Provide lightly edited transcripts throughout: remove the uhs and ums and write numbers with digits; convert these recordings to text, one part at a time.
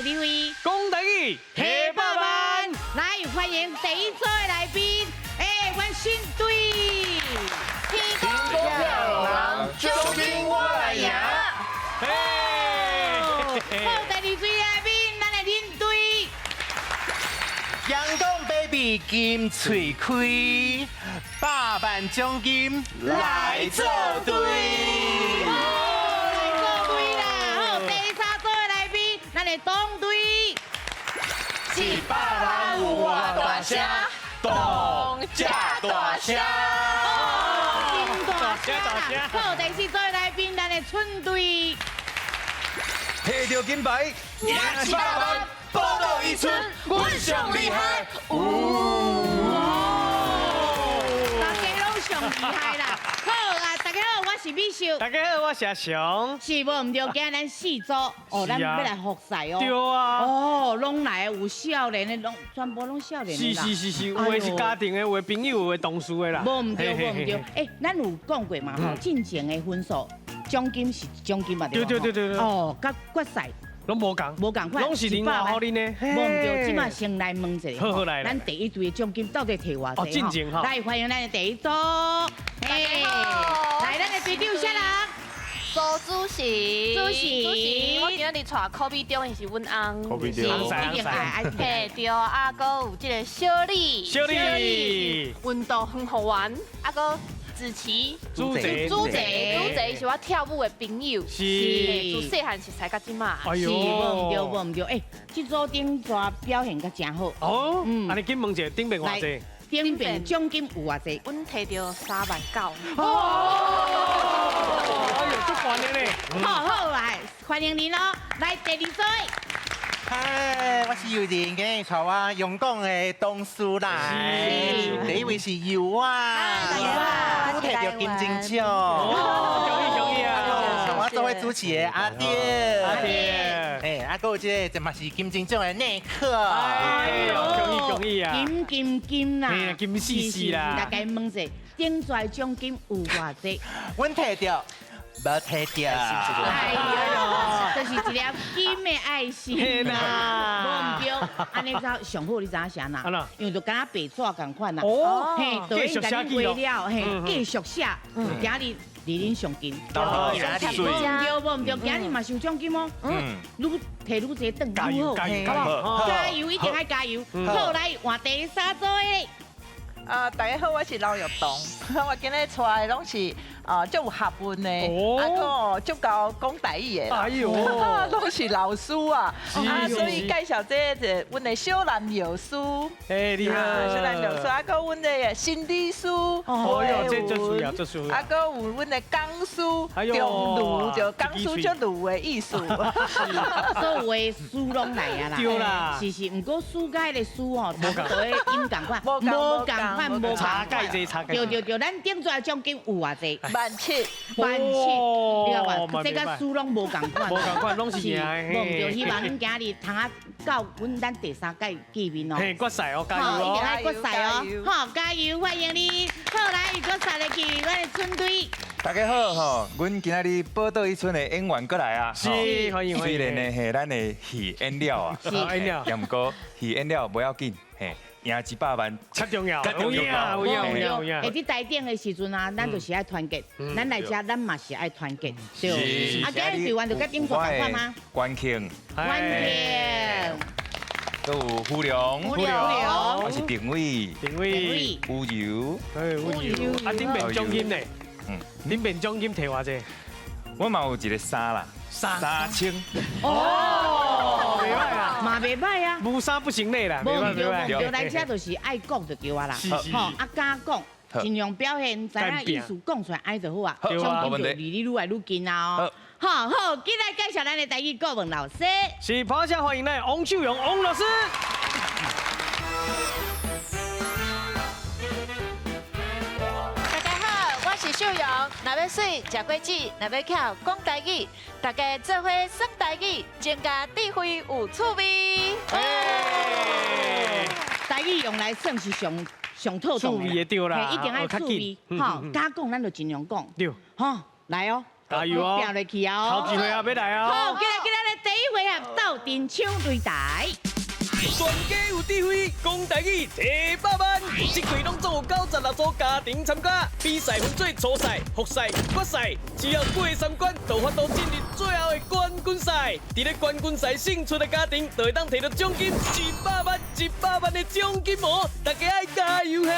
李慧。講台語，提百萬。來歡迎第一組的來賓，欸，阮新隊。天公票人，獎金我來贏。嘿，好，第二組來賓，咱的領隊。陽光 baby 金喙開，百萬獎金來做對。來做對啦！好，第三組的來賓，咱的董隊。一百萬有偌大聲，動遮大聲。真大聲啦！好，第四組的來賓，咱的春隊。提著金牌，贏一百萬，寶島一村，阮上厲害。大家攏上厲害啦！好啊，大家好，我是美秀。大家好，我是阿雄。是無毋對，今日咱四組哦，咱欲來複賽哦。對啊。哦，攏來有少年的，攏全部攏少年的啦。是是是是，有的是家庭的，有的朋友，有的同事的啦。無毋對，無毋對。欸，咱有講過嘛吼，進前的分數獎金是獎金嘛對。對對對對對。哦，佮決賽攏無仝，無仝款，攏是另外予恁的。無毋對，這馬先來問一下。好好來。咱第一隊的獎金到底提偌濟？哦，進前吼。來歡迎咱的第一組。嘿，來咱的隊長啥人？蘇主席，主席，我今日帶柯比中，伊是阮翁，柯比中，一定愛愛。嘿，對，啊，閣有這個小李，小李，運動很好玩，啊，閣子琪，主席，主席，主席是我跳舞的朋友，是，自細漢熟似到這馬，哎喲，無毋對，無毋對，欸，這組頂逝表現閣誠好。哦，按呢緊問一下，頂邊偌濟？頂邊獎金有偌濟？阮提著3萬9。哦，哎喲，足懸的咧。好好來，歡迎您哦，來第二組。嗨，我是尤仁，今日帶我陽光的同事來。第一位是尤啊，我提著金鐘獎。哦，恭喜恭喜啊！同我做伙主持的阿爹，阿爹，哎，啊，閣有這個，這嘛是金鐘獎的內克。哎喲，恭喜恭喜啊！金金金啦，金死死啦！大家問者，頂逝獎金有偌濟？阮提著。無提著，哎喲，就是一粒金的愛心啦，無毋對，按呢才上好，你知影啥啦？因為就敢若白紙仝款啦。哦，嘿，導演共你畫了，嘿，繼續寫，今日離恁上近。無毋對，無毋對，今日嘛是有獎金哦。嗯，愈提愈濟轉，加油加油加油！加油，一定愛加油。好，來換第三組的。啊，大家好，我是劉玉棟，我今日帶的攏是啊，足有學問的，啊，閣足𠢕講台語的，哎喲，攏是老師啊，啊，所以介紹這個阮的小南藥師，欸，你好，小南藥師，啊，閣阮的心理師，哦喲，這足需要，足需要，啊，閣有阮的講師，中儒就講師足儒的意思，所有的師攏來啊啦，對啦，是是，毋過師佮彼个師吼，差不多音仝款，無仝款。無差蓋濟，差蓋。對對對，咱頂逝獎金有偌濟？1.7萬， 1.7萬，你看看，這佮輸攏無仝款。無仝款，攏是贏的。無毋對，希望恁今日通啊到阮咱第三屆見面哦。嘿，決賽哦，加油哦！一定愛決賽哦，好，加油，歡迎你。好，來，閣賽入去，阮的春隊。大家好吼，阮今仔日寶島一村的演員過來啊。是，歡迎歡迎。雖然呢，嘿，咱的戲演了啊，是演了，也毋過戲演了無要緊，嘿。贏100萬，較重要，有影有影有影。欸，佇台頂的時陣啊，咱就是愛團結，咱來遮咱嘛是愛團結，對。啊，今日隊員就佮頂逝仝款嗎？關慶，關慶，閣有胡良，胡良，我是定偉，定偉，烏油，哎，烏油。啊，頂邊獎金呢？嗯，頂邊獎金提偌濟？我嘛有一個衫啦，3000。哦，袂䆀啦，嘛袂䆀啊，無衫不成禮啦，無毋對，無毋對，來遮就是愛講就對啊啦，吼，啊敢講，盡量表現，知影意思講出來按呢就好啊，獎金就離你愈來愈近啊哦。好好，緊來介紹咱的台語顧問老師，是，拍聲歡迎咱王秀榮王老師。大家好，我是秀榮。若欲媠，食果子；若欲巧，講台語。大家做伙耍台語，增加智慧有趣味。台語用來耍是上上妥當趣味的對啦，一定愛趣味，吼，敢講咱就盡量講，對，吼，來哦，加油哦，拼落去哦，頭一回合欲來哦，好，今日今日第一回合。鬥陣搶擂台。全家有智慧，講台語提百萬，這季攏總有96組家庭參加，比賽分做初賽、複賽、決賽，只要過三關，就有法度進入最後的冠軍賽。佇咧冠軍賽勝出的家庭，就會當提著獎金100萬、100萬的獎金哦！大家愛加油嘿！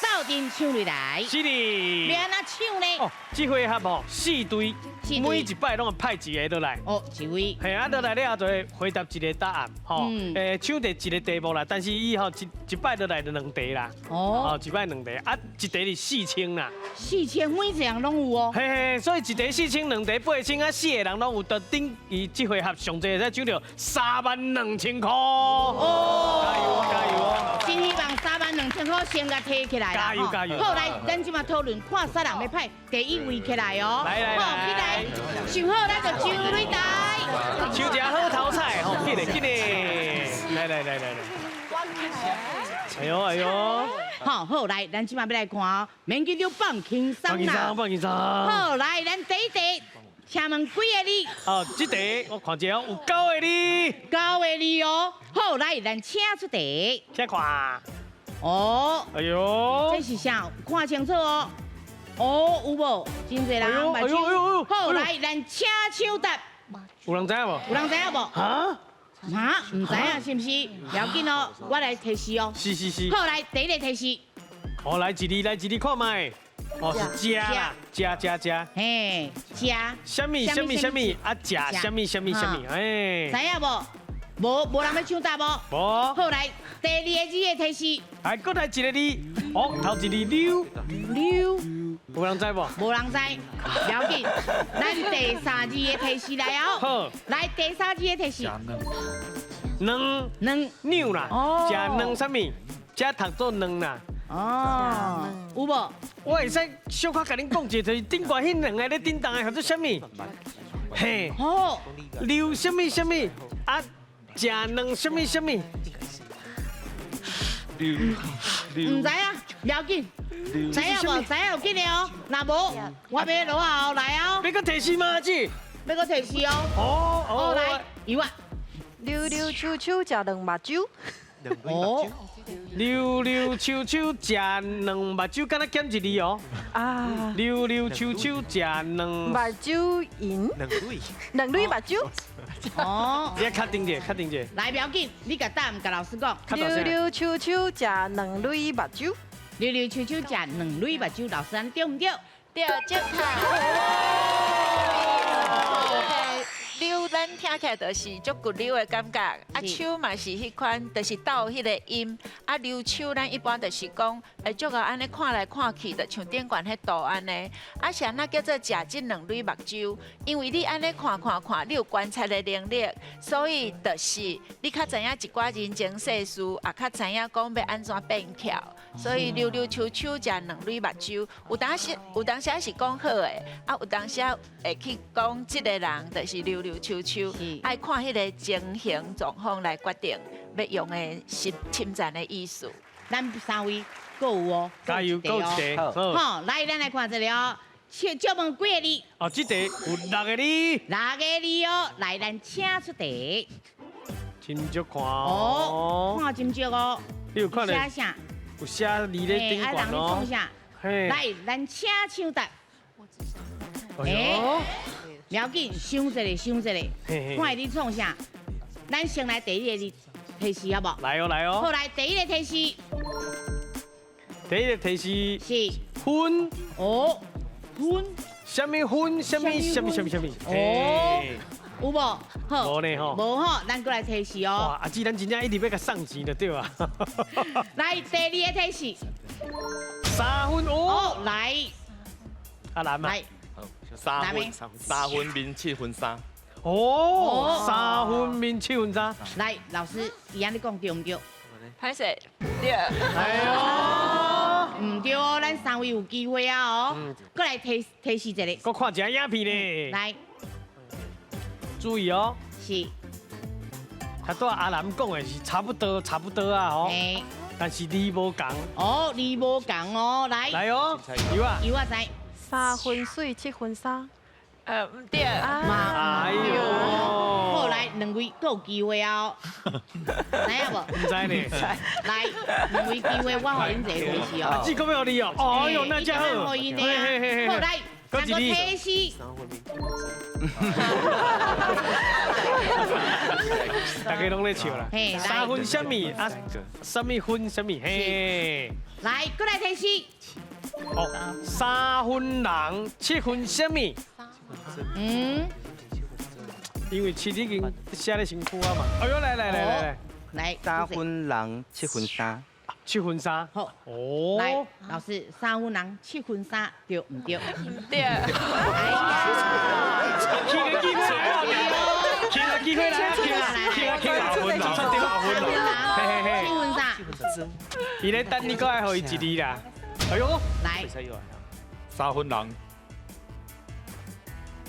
鬥陣搶擂台，是的。欲按怎搶呢？哦，這回合吼四隊，每一擺攏會派一個落來。哦，一位。嘿，啊，落來了後就會回答一個答案，吼。搶著一個題目啦，但是伊吼一擺落來就兩題啦。哦。一擺兩題，啊，一題是4000啦。4000，每一個人攏有哦。嘿嘿，所以一題4000，兩題8000，啊，四個人攏有，就等於這回合上濟會使搶著32000塊。哦。加油加油哦！真希望32000塊先共提起來。加油加油！好，來，咱這馬討論，看啥人欲派第一位起來哦。來來來，好，起來，想好咱就上擂台。抢一好頭菜，吼，緊嘞緊嘞，來來來來來。哎呦哎呦！好好來，咱這馬欲來看哦，免緊張，放輕鬆啦。放輕鬆。好，來，咱第一題，請問幾個字？哦，這題我看一下，有9個字。9個字哦。好，來，咱請出題。請看。哦，哎呦，這是啥？看清楚哦。哦，有無？真濟人目睭。好，來，咱請搶答。有人知影無？有人知影無？哈？哈？毋知影是毋是？不要緊哦，我來提示哦。是是是。好，來第一個提示。哦，來一字，來一字看覓。哦，是食啦，食食食。嘿，食。啥物啥物啥物啊？食啥物啥物啥物？哎。知影無？無人欲搶答無？無。好，來第二個字的提示。來，閣來一個字。哦，頭一字溜。溜。有人知無？無人知，不要緊。咱第三字的提示來哦。好。來第三字的提示。卵。卵。卵啦。哦。食卵啥物？这读做卵啦。哦。有無？我會使小可共恁講一下，就是頂懸彼兩个咧叮當的，叫做啥物？嘿。哦。溜啥物啥物？啊，食卵啥物啥物？毋知影，不要緊。知影無？知影就緊的哦。若無，我欲落啊！來哦。欲閣提示嗎，阿姊？欲閣提示哦。哦哦，來，有啊。溜溜秋秋食兩目睭。哦。溜溜秋秋食兩目睭，敢若減一字哦。啊。溜溜秋秋食兩目睭銀。兩蕊。兩蕊目睭。哦。你確定者，確定者。來，不要緊，你共答案共老師講。溜溜秋秋食兩蕊目睭。溜溜秋秋食兩蕊目睭，老師按呢對毋對？對，正確。溜，咱聽起來就是足骨溜的感覺，啊手嘛是彼款，就是鬥彼个音。啊溜手，咱一般就是講，會足夠按呢看來看去，就像頂懸彼圖按呢。啊是按怎叫做食這兩蕊目睭？因為你按呢看看看，你有觀察的能力，所以就是你較知影一寡人情世事，也較知影講欲按怎變巧。所以溜溜秋秋食兩蕊目睭，有當時有當時是講好的，啊有當時會去講這个人就是溜溜秋秋，愛看彼个情形狀況來決定欲用的是稱讚的意思。咱三位閣有哦，加油，閣有一題。好，來，咱來看一下哦。請問幾个字？哦，這題有6個字。6個字哦，來，咱請出題。真足看哦，看真足哦。你有看寫啥？有寫字咧頂懸哦。來，咱請搶答。哎，不要緊，想一下，想一下，看會咧創啥？咱先來第一个字提示好無？來哦，來哦。好，來第一个提示。第一个提示是分。哦，分。啥物分？啥物？啥物？啥物？啥物？哦，有無？好。無呢吼。無吼，咱閣來提示哦。哇，阿姊，咱真正一直欲共送錢就對啊。來，第二个提示。3分哦。來。阿蘭嘛。來。 3分，3分面7分衫。哦，3分面7分衫。來，老師，伊按呢講對毋對？歹勢，對。哎喲，毋對哦，咱三位有機會啊哦。閣來提示一下。閣看一下影片咧。來，注意哦。是。他拄阿蘭講的是差不多，差不多啊吼。但是字無仝。哦，字無仝哦，來。來哦，有啊。有啊，知。三分水，七分沙。毋對。哎喲。好，來，兩位閣有機會哦。知影無？毋知呢。來，兩位機會，我予恁一個提示哦。這個欲予你哦。哎喲，那真好。予𪜶的啊。好，來，三個提示。大家攏咧笑啦。三分啥物啊？啥物分啥物？嘿。來，閣來提示。哦，三分人，七分啥物？嗯。因為七已經寫咧身軀啊嘛。哎喲，來來來來來。來。三分人，七分衫。七分衫。好。哦。來，老師，三分人，七分衫，對毋對？對。哎呀。起個機會來啊！起個機會來啊！起啊起啊！七分人，嘿嘿嘿。七分衫。伊咧等你，閣愛予伊一字啦。哎喲。來。三分人，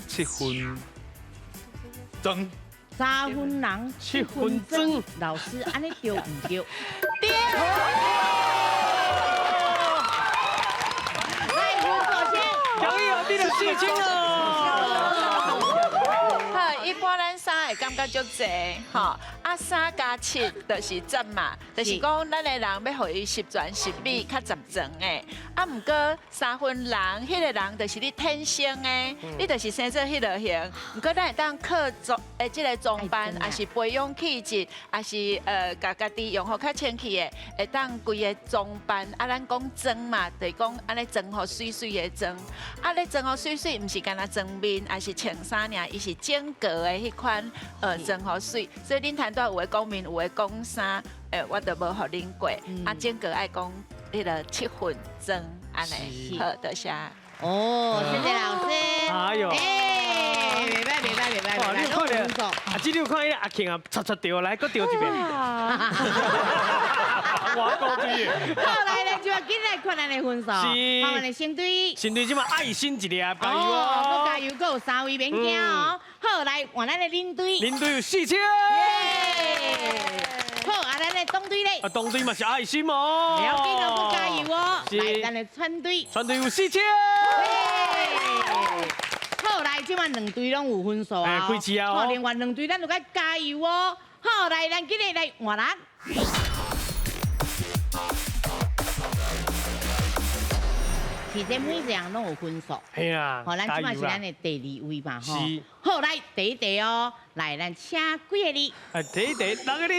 七分妝。三分人，七分妝。老師，按呢對毋對？對。來，吳首先。恭喜哦，你的4000哦。好，一般咱三會感覺足濟，吼，啊三加七就是十嘛，就是講咱的人欲予伊十全十美，較十全的。啊，毋過三分人，彼個人就是你天生的，你就是生做彼落型。毋過咱會當靠裝，這個裝扮，抑是培養氣質，抑是共家己用予較清氣的，會當規个裝扮。啊，咱講妝嘛，就是講按呢妝予媠媠的妝。啊，咧妝予媠媠，毋是干焦妝面，抑是穿衫爾，伊是整個的彼款妝予媠。所以恁頭拄有的講面，有的講衫，我就無予恁過。啊，整個愛講彼个七分妝按呢，好，多謝。哦，謝謝老師。哎喲，哎，袂歹袂歹袂歹。哇，你有看著？啊，這你有看彼个阿慶啊，擦擦著來，閣著一遍。我講真的。好，來，咱就緊來看咱的分數。是。好，咱的先隊。先隊這馬愛心一粒，加油哦！閣加油，閣有三位免驚哦。好，來換咱的領隊。領隊有4000。好，啊，咱的總隊咧。啊，總隊嘛是愛心哦。不要緊哦，閣加油哦。來，咱的川隊。川隊有4000。好，來，這馬兩隊攏有分數啊。開始啊！好，另外兩隊咱就該加油哦。好，來，咱今日來換人。其實每一個人攏有分數。係啊。好，咱這馬是咱的第二位嘛，吼。是。好，來第一題哦，來，咱請幾个字？啊，第一題六個字。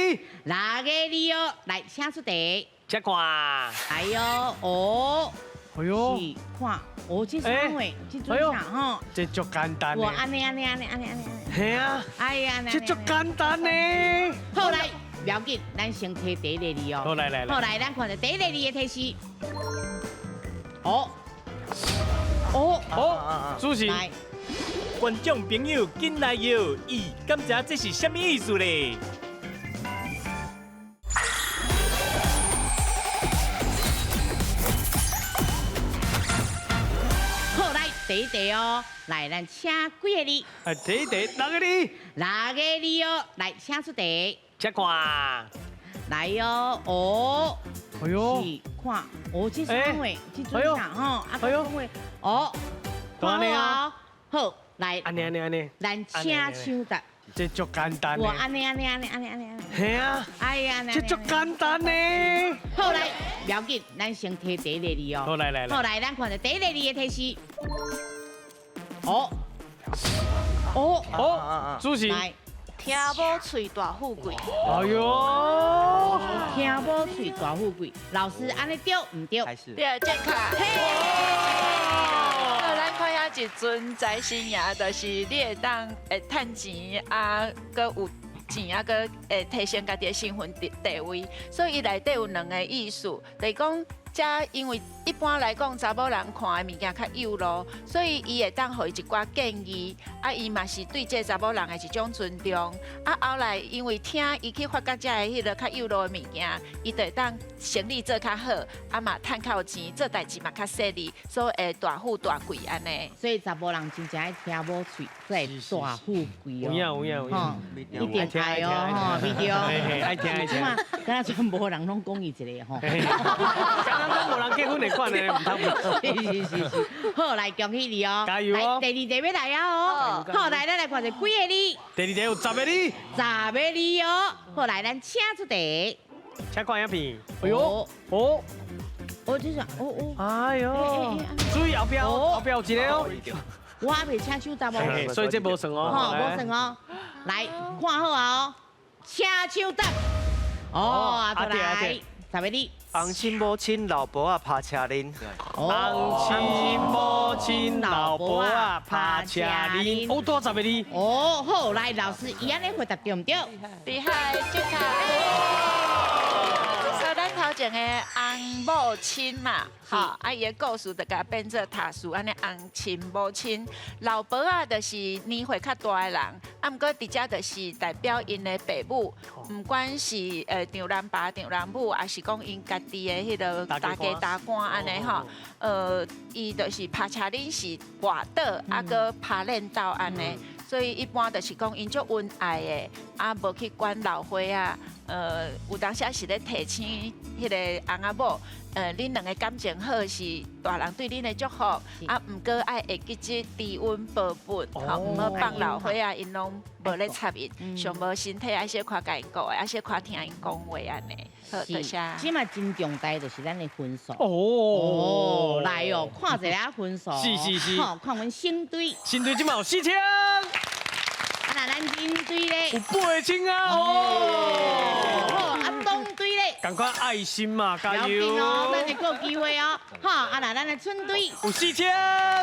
六個字哦，來，請出題。請看。哎喲，哦。哎喲。是看，哦，這啥貨？這做啥吼？這足簡單的。哇，按呢按呢按呢按呢按呢。嘿啊。哎呀，這足簡單呢。好，來，不要緊，咱先提第一个字哦。好，來來來。好，來，咱看著第一個字的提示。哦。哦哦，主持。觀眾朋友，緊來搖，咦，敢知這是啥物意思咧？好，來第一題哦，來，咱請幾个字？啊，第一題六個字。六個字哦，來，請出題。請看。來哦，哦。哎喲。是看，哦，這啥貨？這做啥吼？啊，講話，哦，看好哦，好，來，按呢按呢按呢，咱請搶答。這足簡單的。哇，按呢按呢按呢按呢按呢。嘿啊。哎呀，這足簡單的。好，來，不要緊，咱先提第一個字哦。好，來來來。好，來，咱看著第一個字的提示。哦。哦。哦。主持。來。聽某喙大富貴。哎喲。聽某喙大富貴，老師按呢對毋對？對，正確。咱看遐一尊財神爺，就是你會當會趁錢啊，閣有錢啊，閣會提升家己的身份地位。所以伊內底有兩个意思，就是講遮因为一般来讲，查某人看的物件较幼咯，所以伊会当予伊一寡建议，啊，伊嘛是对这个查某人的一种尊重。啊，后来因为听伊去发觉遮的彼个较幼路的物件，伊就会当生意做较好，啊嘛趁较有钱，做代志嘛较细腻，所以会大富大贵按呢。所以查某人真正爱听某喙，才会大富贵哦。有影有影有吼影，一定爱哦，吼，对哦。嘿嘿，爱听爱听。敢若全部人拢讲伊一个吼。刚刚拢无人结婚的款的，毋通。是是是，好，来恭喜你哦！加油哦！来，第二题欲来啊哦！好，来，咱来看者几个字？第二题有10个字。10个字哦！好，来，咱请出题。请看影片。哎呦，哦，哦，这是，哦哦。哎呦，注意后壁，后壁有一个哦。我还袂请手答无。所以这无算哦。吼，无算哦。来，看好啊哦，请手答。哦，阿来，10个字。翁亲母亲老婆仔拍车轮。翁亲母亲老婆仔拍车轮。哦，多10个字。哦，好，来，老师，伊按呢回答对毋对？厉害，正确。所以咱头前的翁某亲嘛，吼，啊，伊的故事就共变做塔事，按呢翁亲母亲，老婆仔就是年岁较大的人，啊，毋过伫遮就是代表𪜶的爸母，毋管是丈人爸、丈人母，抑是讲𪜶家己的彼个大家大官按呢吼，伊就是拍车轮是跋倒，啊，阁拍练斗按呢。所以一般就是讲，𪜶足恩爱的，啊，无去管老岁仔，有当时是咧提醒彼个翁仔某，恁两个感情好是大人对恁的祝福，啊，毋过爱会记这知恩报本，吼，毋好放老岁仔，𪜶拢无咧插𪜶，上无身体爱小可共𪜶顾的，爱小可听𪜶讲话按呢。好，多谢。这嘛真重大，就是咱的分数。哦，来哦，看一下分数。是是是。好，看阮省队。省队这嘛有4000。啊，那咱领队咧？有8000啊！哦，好，啊，东队咧？共款爱心嘛，加油！哦，咱会阁有机会哦。好，啊，那咱的村队有4000。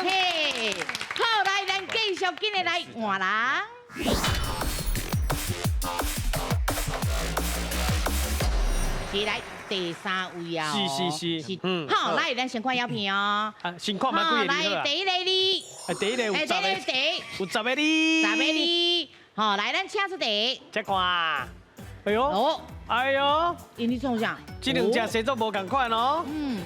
嘿，好，来，咱继续紧的来换人。是来第三位啊！是是是，嗯，好，来，咱先看影片哦。啊，先看嘛，几个字来，第一个字。啊，第一个有10个，有10个字。10个字，好，来，咱请出题。这看，哎呦，哦，哎呦，𪜶咧创啥？这两只生作无仝款哦。嗯，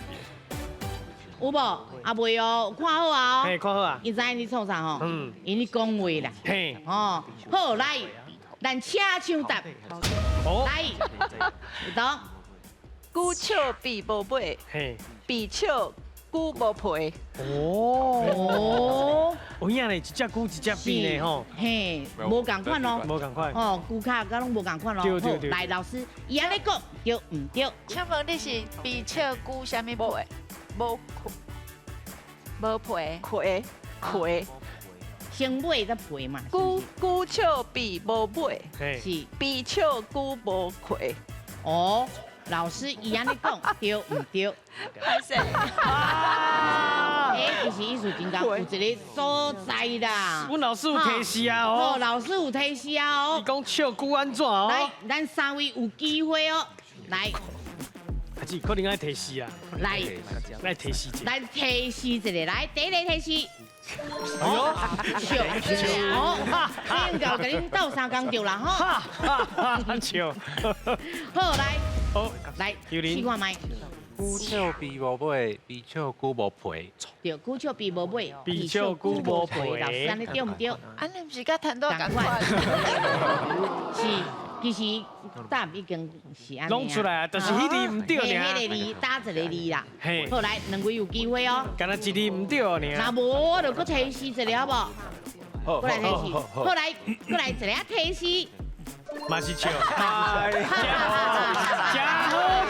有无？啊，袂哦，看好啊。嘿，看好啊。伊知𪜶咧创啥吼？嗯，𪜶咧讲话啦。嘿，哦，好，来，咱请抢答。来，你懂？龟笑鱉无尾，鱉笑龟无皮。哦，有影咧，一只龟一只鱉咧吼。嘿，无仝款哦。无仝款。哦，龟壳佮拢无仝款哦。对对对。来，老师，伊按呢讲对毋对？请问你是鱉笑龟啥物皮？无无皮。皮皮。先尾才皮嘛。龟笑鱉无尾，是鱉笑龟无皮。哦。老师伊按呢讲对毋对？歹势。哎，其实意思真讲，有一个所在啦。阮老师有提示啊哦。老师有提示啊哦。伊讲笑龟按怎哦？来，咱三位有机会哦。来。阿姊，可能爱提示啊。来。来提示一下。来提示一下，来第一个提示。哎呦，笑哦，应该共恁斗相共著啦吼。笑。好，来。好，来，试看觅。龟笑鱉无尾，鱉笑龟无皮。对，龟笑鱉无尾，鱉笑龟无皮。老师，按呢对毋对？按呢毋是佮谈到仝款。是，其实答案已经是按呢。拢出来，就是彼字毋对尔。彼个字打一个字啦。好，来，两位有机会哦。敢若一字毋对尔。若无，我就阁提示一下好无？好，阁来提示。好，来，阁来一个提示。嘛是笑，真好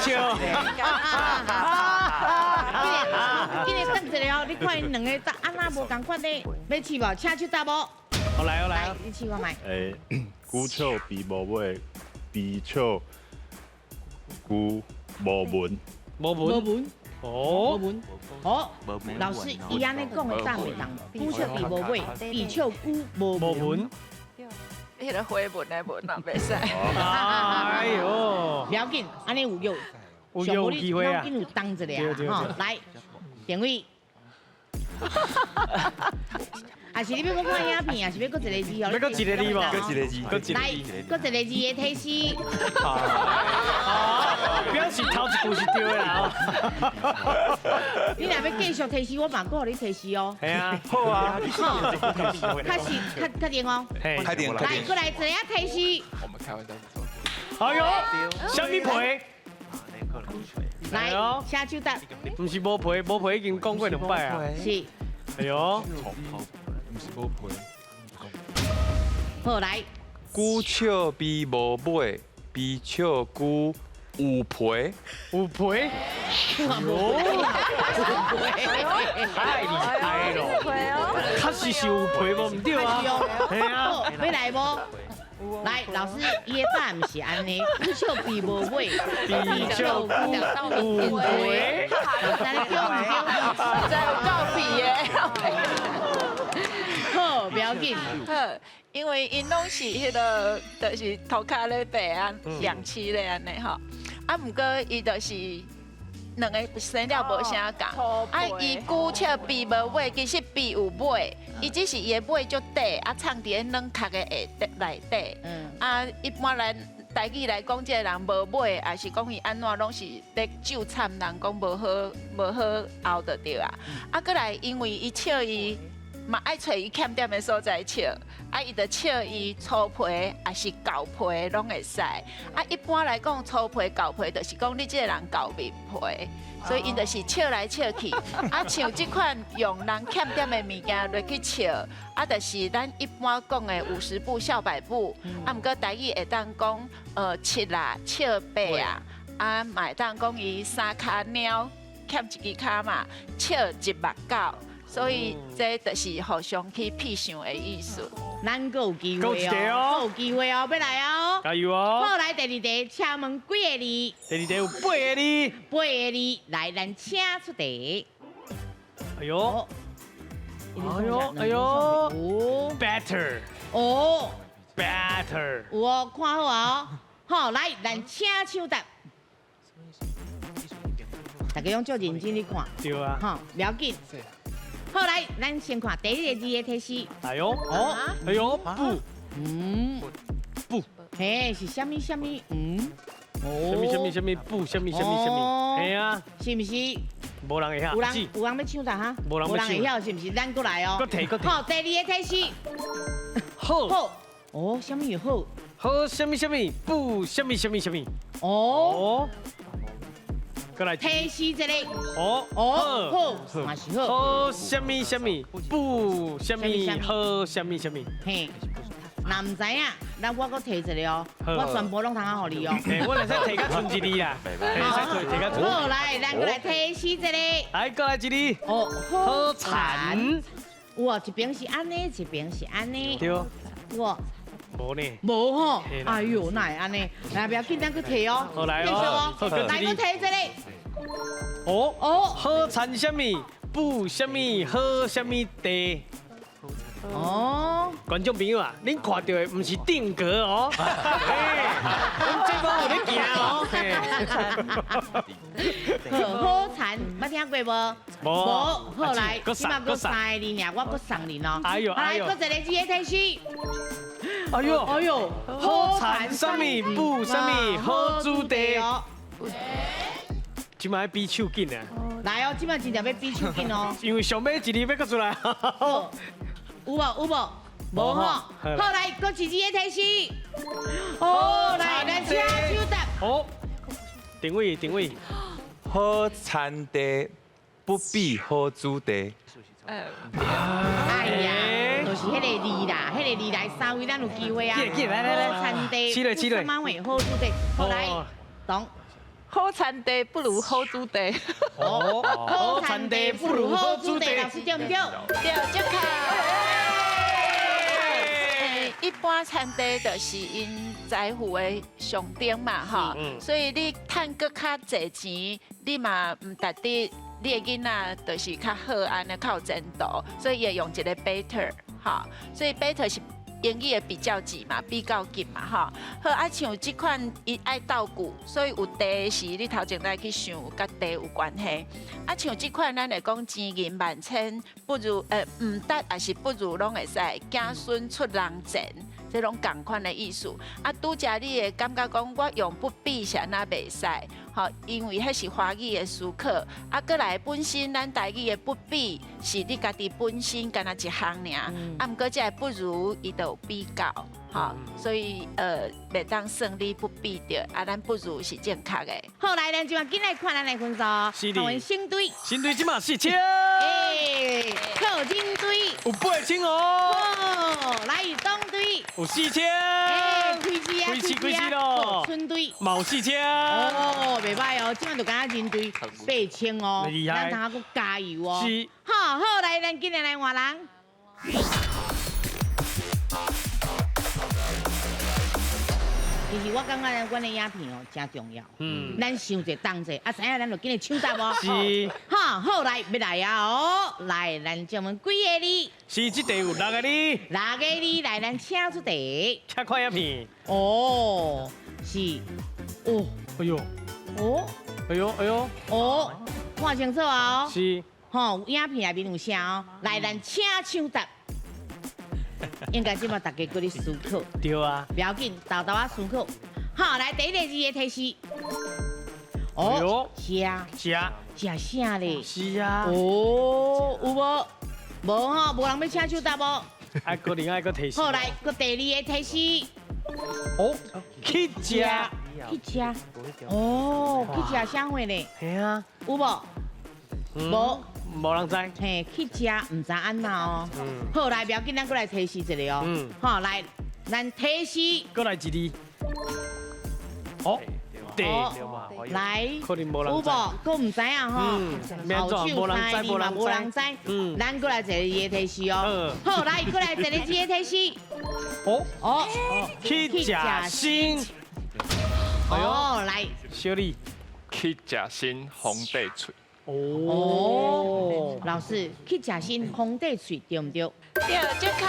笑。今日等一下哦，你看𪜶两个答按怎无仝款呢？欲试无？请手答无？好来哦来哦，你试看觅。诶，龟笑鱉无尾，鱉笑龟无纹。无纹。无纹。哦。无纹。哦。老师，伊按呢讲的答袂当？龟笑鱉无尾，鱉笑龟无纹。彼个花纹的纹啊，袂使。哎呦，不要紧，按呢有用，有機會啊！緊有當一下啊！吼，來，定位。啊是你欲閣看影片，抑是欲閣一個字哦？欲閣一個字無？閣一個字，閣一個來，閣一個字的提示。表示頭一句是對的啦。你若欲繼續提示，我嘛閣予你提示哦。係啊，好啊。確實確確定哦。確定。來，閣來一個提示。我們開玩笑。哎呦，啥物皮？來，下手答。毋是無皮，無皮已經講過兩擺啊。是。哎呦。毋是無皮。好來。龜笑鱉無尾，鱉笑龜有皮。有皮？哦，太厲害咯！確實是有皮無毋對啊。係啊。欲來無？來，老師，伊的答案毋是按呢，龜笑鱉無尾，鱉笑龜有皮。咱對毋對？真有夠皮的。好，不要緊。好，因為𪜶攏是彼个，就是塗跤咧爬啊，養飼咧按呢吼。啊，毋過伊就是兩个生了無啥仝。啊，伊龜笑鱉無尾，其實鱉有尾，伊只是伊的尾足短，啊，藏佇咧軟殼的下底內底。啊，一般來台語來講，這个人無尾，抑是講伊按怎攏是咧咒慘人，講無好無好後就對啊。啊，閣來因為伊笑伊。嘛愛揣伊欠點的所在笑，啊，伊就笑伊粗皮，抑是厚皮攏會使。啊，一般來講，粗皮、厚皮就是講你這个人厚面皮，所以𪜶就是笑來笑去。啊，像這款用人欠點的物件落去笑，啊，就是咱一般講的五十步笑百步。啊，毋過台語會當講，七啊，笑八啊，啊，嘛會當講伊三跤貓欠一支跤嘛，笑一目狗。所以這就是互相去痞想的意思。咱閣有機會哦，閣有機會哦，欲來哦，加油哦！好，來第二題，請問幾个字？第二題有八个字。八个字，來，咱請出題。哎呦，哎呦，哎呦，better，哦，better，有哦，看好啊，好，來，咱請搶答。大家攏足認真咧看。對啊。好，不要緊。好，來，咱先看第一個字的提示。哎呦，哦，哎呦，不，不，嘿，是啥物啥物？哦，啥物啥物啥物不，啥物啥物啥物？嘿啊，是毋是？無人會曉。有人有人欲搶答哈？無人會曉，是毋是？咱閣來哦。閣提閣提。好，第二个提示。好。好。哦，啥物好？好，啥物啥物不，啥物啥物啥物？哦。閣來提示一個。哦哦，好，嘛是好。好，啥物啥物不，啥物好，啥物啥物。嘿，若毋知影，咱我閣提一个哦，我全部攏通啊予你哦。嘿，我會使提較賰一字啦，會使提提較賰。好，來，咱閣來提示一个。來，閣來一字。哦，好田。有哦，一邊是按呢，一邊是按呢。對。有。無呢。無吼，哎呦，哪會按呢？來，不要緊，咱閣提哦。好來哦，來，閣提一個。哦哦，好田啥物？不啥物？好啥物地？哦，觀眾朋友啊，恁看著的毋是定格哦，嘿，阮節目有咧行哦。好田，捌聽過無？無。好來，這擺閣三个字爾，我閣送恁哦。哎呦哎呦，來，閣一个字的提示。哎呦哎呦，好田啥物？不啥物？好主題。這擺比手緊啊！來哦，這擺真正欲比手緊哦。因為上尾一字欲閣出來。有無有無？無吼。好，來，閣一字的提示。哦，來，咱請搶答。好，定位定位。好田地不比好子弟。哎呀，就是彼个字啦，彼个字來三位，咱有機會啊。來來來，好田地，起來起來。好子弟，好來，懂。好田地不如好子弟。哦，好田地不如好子弟，老師對毋對？對，正確。一般田地就是𪜶財富的象徵嘛，吼，所以你趁閣較濟錢，你嘛毋值得你的囡仔就是較好按呢較有前途，所以伊會用一个 better，吼，所以 better 是英语的比较级嘛，比较级嘛，吼。好啊，像这款伊爱斗句，所以有地是你头前来去想，佮地有关系。啊，像这款咱会讲钱银万千，不如毋值，抑是不如拢会使，子孙出人前，这拢仝款的意思。啊，拄才你会感觉讲我用不比是按怎袂使？吼，因为彼是华语的思考。啊，阁来本身咱台语的不比是你家己本身干焦一项尔。啊，毋过这个不如伊就有比较，吼，所以袂当算你不比著，啊，咱不如是正确的。好，来，咱这马紧来看咱的分数。是的。看新队。新队这马4000。欸，好，金队。有8000哦。哦，来东队。有4000。欸，开始啊，开始开始咯。春队。嘛有4000。哦，袂歹哦，这马就敢若人队8000哦，咱通阁加油哦。是。好，好，来，咱今日来换人。其实我感觉阮的影片哦，真重要。嗯，咱想者当者，啊，知影咱就紧来抢答哦。是。哈，好来，欲来啊哦，来，咱请问几个字？是，这题有6个字。6个字，来，咱请出题。请看影片。哦，是，哦。哎呦。哦。哎呦，哎呦。哦，看清楚啊哦。是。吼，影片内面有啥哦？来，咱请抢答。应该这马大家阁咧思考。对啊。不要紧，豆豆仔思考。好，来第一个字的提示。哦，食。食。食啥咧？是啊。哦，有无？无吼，无人欲请抢答无？啊，阁另外阁提示。好，来，阁第二个提示。哦，去食。去食。哦，去食啥货咧？嘿啊。有无？无。无人知。嘿，去食毋知按怎哦。好，来，不要紧，咱阁来提示一下哦。好，来，咱提示。阁来一字。哦，对。来，可能无人有无？阁毋知影吼。后手猜你嘛无人知。咱阁来一个字的提示哦。好，来，阁来一个字的提示。哦哦，去食新。哦，来。小李。去食新皇帝喙。哦，老师去食新皇帝喙对毋对？对，正确。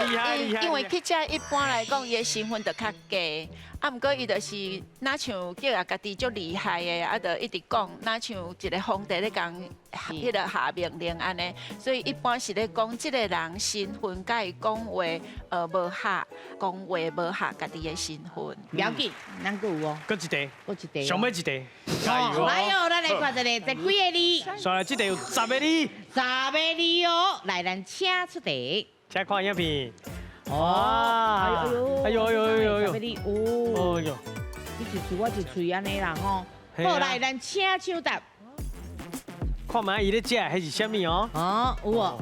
厉害厉害！因为去食一般来讲，伊的身份就较低，啊，毋过伊就是若像叫啊家己足厉害的，啊，就一直讲，若像一个皇帝咧共彼个下命令按呢，所以一般是咧讲这个人身份佮伊讲话，无合，讲话无合家己的身份。不要紧，咱阁有哦。阁一题，阁一题，上尾一题，加油！来哦，咱来看一个，这几个字？煞来这题有10个字。10个字哦，来，咱请出题。请看影片。哇！哎呦哎呦哎呦哎呦！哦，哎呦，你一喙我一喙按呢啦吼。好，来，咱请抢答。看觅伊咧食，彼是啥物哦？哦，有哦。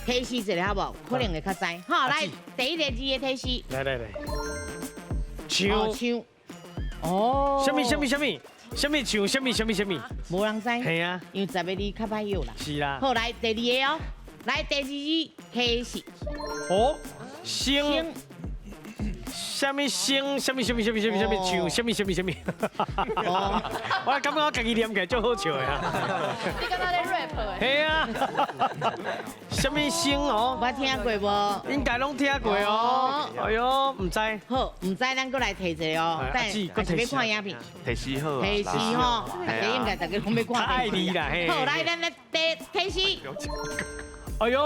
提示一下好无？可能会较知。好，来，第一个字的提示。来来来。树。树。哦。啥物啥物啥物？啥物树？啥物啥物啥物？无人知。嘿啊。因为10个字较歹晓啦。是啦。好，来第二个哦。来第二字提示。哦，星，啥物星？啥物啥物啥物啥物啥物树？啥物啥物啥物？我感觉我家己念起来足好笑的啊！你敢若咧 rap 的？嘿啊！啥物星哦？我听过无？应该拢听过哦。哎呦，毋知。好，毋知咱阁来提一下哦。但还是欲看影片。提示好。提示吼，大家应该大家拢欲看。爱你啦嘿。好，来咱来提提示。哎呦，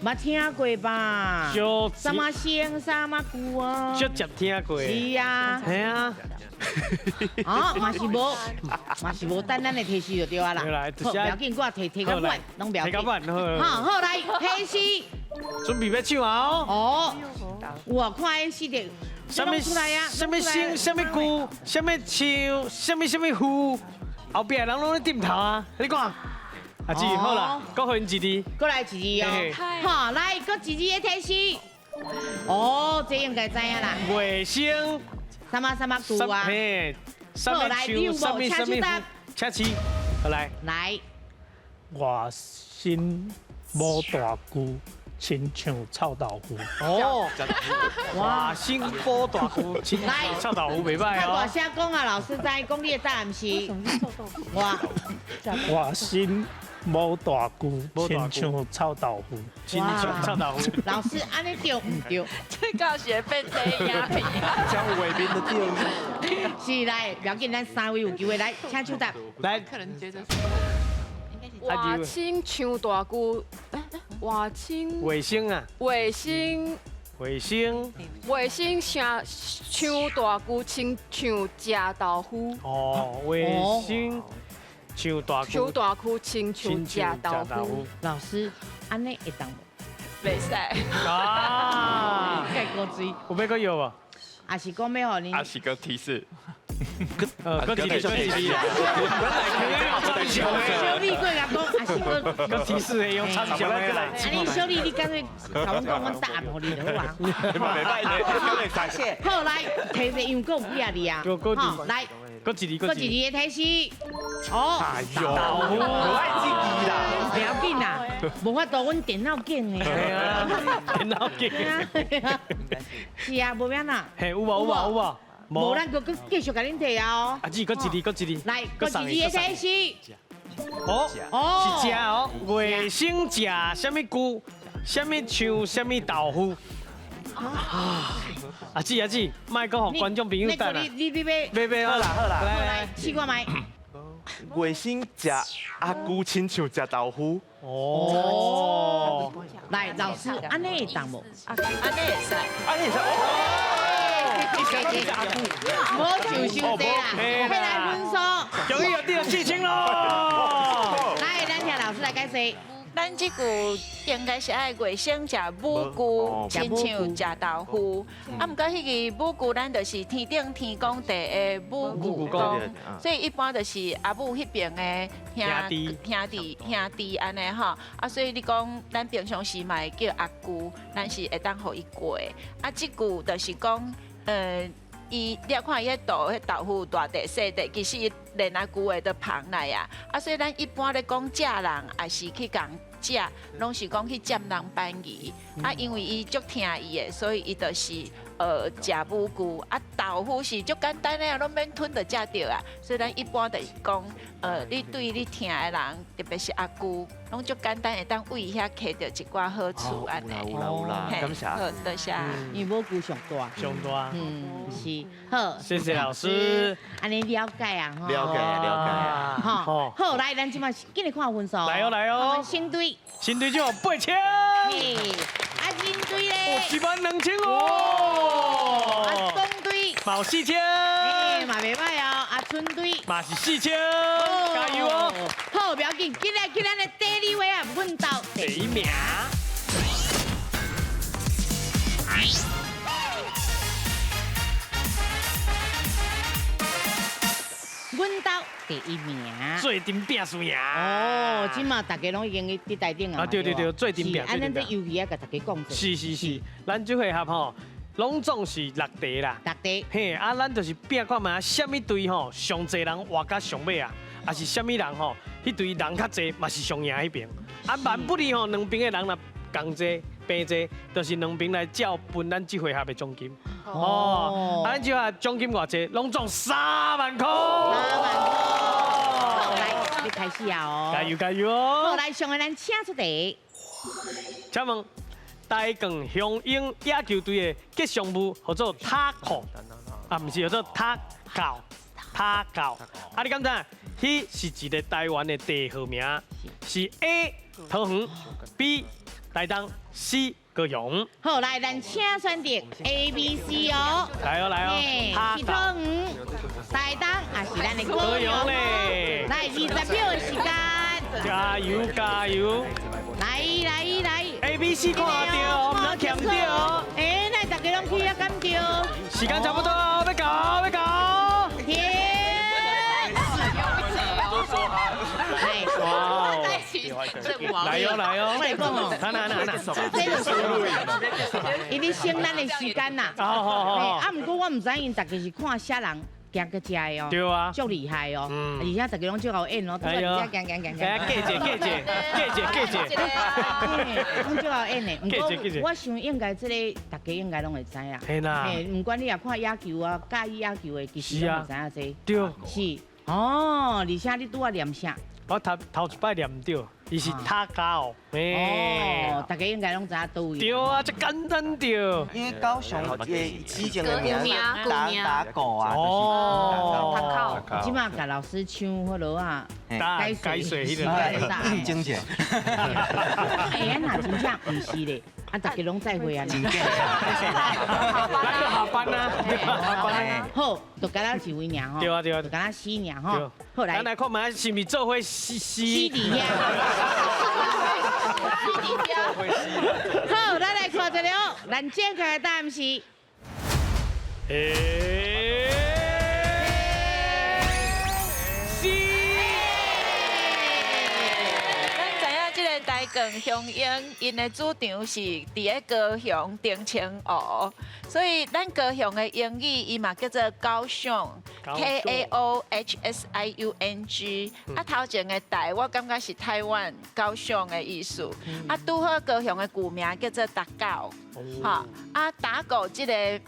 捌听过吧？什么星，什么龟啊？足捷听过。是啊。嘿啊。啊，嘛是无，嘛是无，等咱的提示就对啊啦。好，不要紧，我提提较晚，拢不要紧。提较晚，好，好来提示。准备欲抢啊！哦，我看彼四个，啥物啥物星，啥物龟，啥物树，啥物啥物鱼，后壁人拢咧点头啊！你看。阿姊，好啦，阁予𪜶一字，阁来一字哦。好，来，阁一字的提示。哦，这应该知影啦。卫星。什么什么龟啊？嘿，好，来，你有无？请抢答。请试，好来。来。外身无大龟，亲像臭豆腐。哦。哇，身无大龟，亲像臭豆腐，袂歹哦。大声讲啊，老师知，讲你的答案是。外。外身無大龜，親像臭豆腐。親像臭豆腐。老師，按呢對毋對？這教學變得影片。像畫面的對。是來，不要緊，咱三位有機會來，請搶答。來。可能覺得。外星像大龜，外星。衛星啊。衛星。衛星。衛星像像大龜，親像食豆腐。哦，衛星。像大像大龜，親像食豆腐。老師，按呢會當無？袂使。啊！蓋過水。有欲閣搖無？也是講欲予恁？也是閣提示。閣提示，提示。小麗過來講，也是閣。閣提示的用參詳的來。啊，你小麗，你乾脆共阮講，阮答案予你就好啊。謝謝。好，來提示，因為閣有幾仔字啊？好，來。閣一字，閣一字的提示。哦，哎呦，無愛記憶啦，不要緊啦，無法度，阮電腦景的。係啊，電腦景。是啊，無變啦。嘿，有無有無有無？無，咱閣閣繼續共恁提啊。阿姊，閣一字，閣一字。來，閣一字的提示。哦，是食哦，衛星食啥物龜，啥物像啥物豆腐。啊！阿姊阿姊，莫閣予觀眾朋友等啦。你你欲欲好啦好啦，來來試看覓。衛星食阿龜，親像食豆腐。哦。來，老師，按呢會當無？按呢會使。按呢會使。無想傷濟啦，欲來分數。終於有得4000咯。來，咱請老師來解釋。咱這句應該是愛衛星食母龜，親像食豆腐。啊，毋過彼个母龜，咱就是天頂天公地的母龜公，所以一般就是阿母彼邊的兄弟兄弟兄弟按呢吼。啊，所以你講咱平常時嘛會叫阿舅，咱是會當予伊過。啊，這句就是講，伊你看伊彼豆彼豆腐大塊細塊，其實伊連阿舅的都捧來啊。啊，所以咱一般咧講食人，也是去共食，攏是講去佔人便宜。啊，因為伊足疼伊的，所以伊就是食母龜。啊，豆腐是足簡單的啊，攏免吞就食著啊。所以咱一般就是講，你對你疼的人，特別是阿舅，攏足簡單會當為遐摕著一寡好處按呢。有啦有啦，感謝。好，多謝。因為母龜上大。上大。嗯，是。好。謝謝老師。按呢了解啊，了解了解。好，好，來，咱這擺緊來看分數。來哦來哦。新隊。新隊長8000。啊，新隊咧。12000哦。啊，東隊。嘛有4000。哎，嘛袂䆀哦。啊，春隊。嘛是4000，加油哦。好，不要緊，緊來去咱的第二位啊，奮鬥第一名。阮兜第一名，做阵拼输赢。哦，這馬大家攏已經佇台頂啊。啊，對對對，做陣拼。啊，咱這遊戲啊，共大家講者。是是是，咱這回合吼，攏總是6題啦。6題。嘿，啊，咱就是拼看覓，啥物隊吼上濟人活甲上尾啊，抑是啥物人吼，彼隊人較濟嘛是上贏彼邊。啊，萬不利吼，兩邊的人若仝濟。平濟，就是兩邊來照分咱這回合的獎金。哦，啊，咱這下獎金偌濟，攏總3萬塊。3萬塊。好，來，你開始啊哦。加油加油哦！好，來，上個咱請出題。請問台鋼雄鷹野球隊的吉祥物叫做塔扣，啊，毋是叫做塔狗，塔狗。啊，你敢知？彼是一個台灣的地號名，是 A 桃園，B 台東，C 高雄。好，來，咱請選擇 A、B、C 哦。來哦，來哦。是桃園、台東，還是咱的高雄嘞？來，20秒的時間。加油加油！來來來，A、B、C 看著，毋通欠著哦。哎，來，大家攏去啊，敢著？時間差不多，欲到欲到。停。哇！來喲來喲，我來講哦，來來來，這就是伊咧省咱的時間啦。好好好。啊，毋過我毋知𪜶大家是看啥人行閣遮的哦。對啊。足厲害哦，而且大家攏足𠢕演哦，拄仔行行行行。哎，過者過者過者過者。攏足𠢕演的，毋過我想應該這个大家應該攏會知啦。嘿啦。嘿，毋管你也看野球啊，佮意野球的，其實攏會知影這。對。是。哦，而且你拄仔念啥？我頭頭一擺念毋著，伊是塔高。哦，大家應該攏知影佗位。對啊，這簡單著。因為高雄的以前的名打打狗啊。哦。塔高。這馬共老師唱彼落啊，解水彼個。應徵者。哎，若真正毋是咧。啊，大家攏再會啊！咱就下班啦，下班。好，就敢若一位爾吼。對啊對啊，就敢若死爾吼。好來，咱來看覓是毋是做伙死死佇遐。死佇遐。好，咱來看一下哦，咱正確的答案是。 C。台鋼雄鷹，𪜶的主場是佇咧高雄澄清湖，所以咱高雄的英語伊嘛叫做高雄，K A O H S I U N G。啊，頭前的台，我感覺是台灣高雄的意思。啊，拄好高雄的舊名叫做打狗，吼，啊打狗這个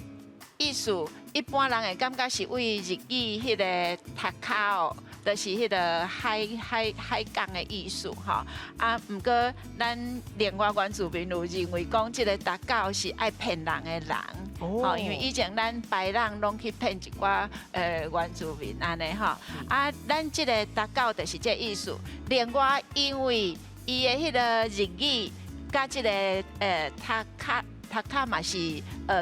意思，一般人會感覺是為日語彼个塔卡哦。就是彼个海海海港的意思吼，啊，毋過咱另外原住民有認為講，這个打狗是愛騙人的人，吼，因為以前咱白人攏去騙一寡原住民按呢吼，啊，咱這个打狗就是這个意思。另外，因為伊的彼个日語佮這个塔卡塔卡嘛是